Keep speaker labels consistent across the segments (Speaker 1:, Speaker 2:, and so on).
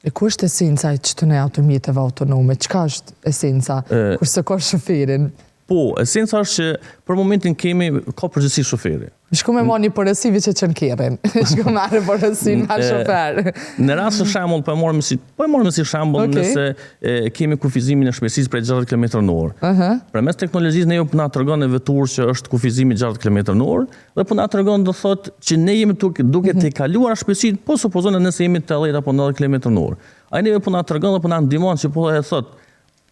Speaker 1: E ku është esenca e qëtyne automjeteve autonome? Çka është esenca? Kur s'e ka shoferin?
Speaker 2: Po, esenca është që për momentin kemi, ka përgjegjësi shoferi.
Speaker 1: Shko me marrë një porosi veç e çon kerrin. Shko marrë porosin me shofer.
Speaker 2: Në rast të shembull, po e marrim si po e marrim si shembull okay. nëse e, kemi kufizimin e shpejtësisë prej 60 km në orë. Uh -huh. Përmes teknologjisë ne po na tregon në veturë që është kufizimi 60 km në orë dhe po na tregon do thotë që ne jemi duke duke uh mhm. -huh. tejkaluar shpejtësinë, po supozojmë nëse jemi 80 apo 90 km në orë. Ai neve po na tregon dhe po na ndihmon që po e thotë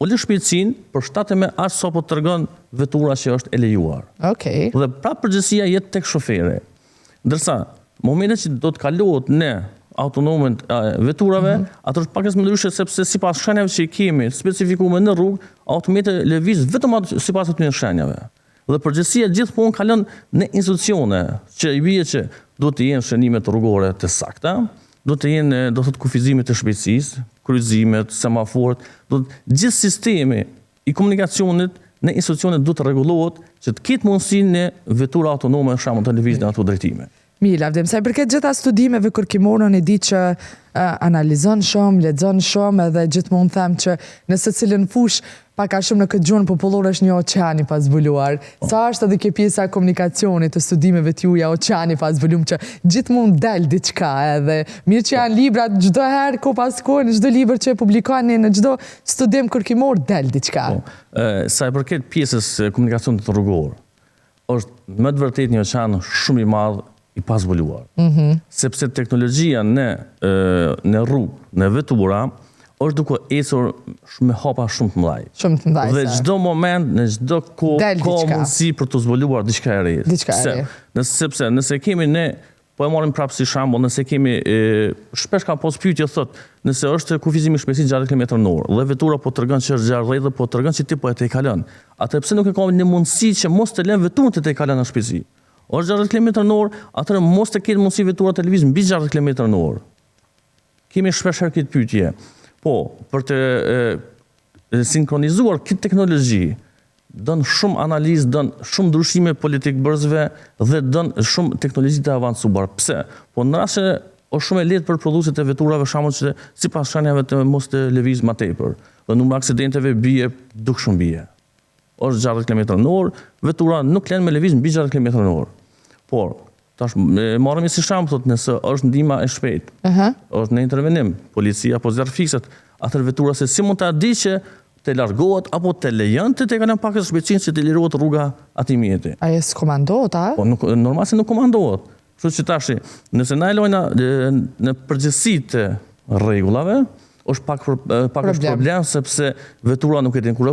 Speaker 2: Ule shpejtësinë, përshtate me aq sa po tregon vetura që është e lejuar.
Speaker 1: Okej.
Speaker 2: Dhe prapë përgjegjësia jetë tek shoferi. Ndërsa, momentin që do të kalohet në autonomen e veturave, mm -hmm. ato është pak më ndryshe sepse sipas shenjave që i kemi specifikuar në rrugë, automjeti lëviz vetëm atë sipas atyre shenjave. Dhe përgjegjësia gjithmonë kalon në institucione, që i bie që duhet të jenë shënimet rrugore të sakta, duhet të jenë, do thotë kufizimet e shpejtësisë, kryqëzimet, semaforët, do të gjithë sistemi i komunikacionit në institucione duhet të rregullohet që të ketë mundësi në vetura autonome shembull të lëvizin në ato drejtime.
Speaker 1: Mirë, Lavdim, sa i përket gjitha studimeve kërkimore, unë e di që analizon shumë, lexon shumë edhe gjithmonë them që në secilën fushë pak a shumë në këtë gjuhën popullore është një oqean i pazbuluar. Po. Sa është edhe kjo pjesa e komunikacionit të studimeve të juaja oqean i pazbulum që gjithmonë del diçka edhe mirë që janë librat çdo herë kohë pas kohe në çdo libër që e publikoni në çdo studim kërkimor del diçka.
Speaker 2: Po. Sa i përket pjesës së komunikacionit rrugor, është me të vërtetë një oqean shumë i madh i pazbuluar. Mm -hmm. Sepse teknologjia në në rrugë, në vetura, është duke ecur me hapa shumë të
Speaker 1: mëdhaj. Shumë të mëdhaj.
Speaker 2: Dhe çdo moment, në çdo kohë ka mundësi për të zbuluar diçka e
Speaker 1: re. Diçka e re.
Speaker 2: Nëse sepse nëse kemi ne Po e marrim prapë si shembull, nëse kemi e, shpesh kam pas pyetje thot, nëse është kufizimi i shpejtësisë 60 km në orë dhe vetura po tregon që është 60 dhe po tregon që ti po e tejkalon. Atëherë pse nuk e ka një mundësi që mos të lën veturën të tejkalon në shpejtësi? Është 60 km në orë, atëherë mos të ketë mundësi vetura të lëvizë mbi 60 km në orë. Kemi shpesh herë këtë pyetje. Po, për të e, sinkronizuar këtë teknologji, don shumë analizë, don shumë ndryshime politikëbërësve dhe don shumë teknologji të avancuar. Pse? Po në rast se është shumë e lehtë për prodhuesit e veturave shembull që sipas shenjave të mos të lëviz më tepër. Dhe numri i aksidenteve bie dukshëm bie. Është 60 km në orë, vetura nuk lën me lëviz mbi 60 km në orë. Por, Tash e marrim si shembull thotë nëse është ndihma e shpejtë. Ëh. Uh -huh. Është në intervenim, policia apo zjarrfikëset, atëherë vetura se si mund ta di që të largohet apo të lejon të tejkalon pak shpejtësinë që të lirohet rruga atij
Speaker 1: mjeti. A e s'komandohet, a?
Speaker 2: Po nuk normal se nuk komandohet. Kështu që tash, nëse na e lojna në përgjithësi të rregullave, është pak pak është problem sepse vetura nuk e din kur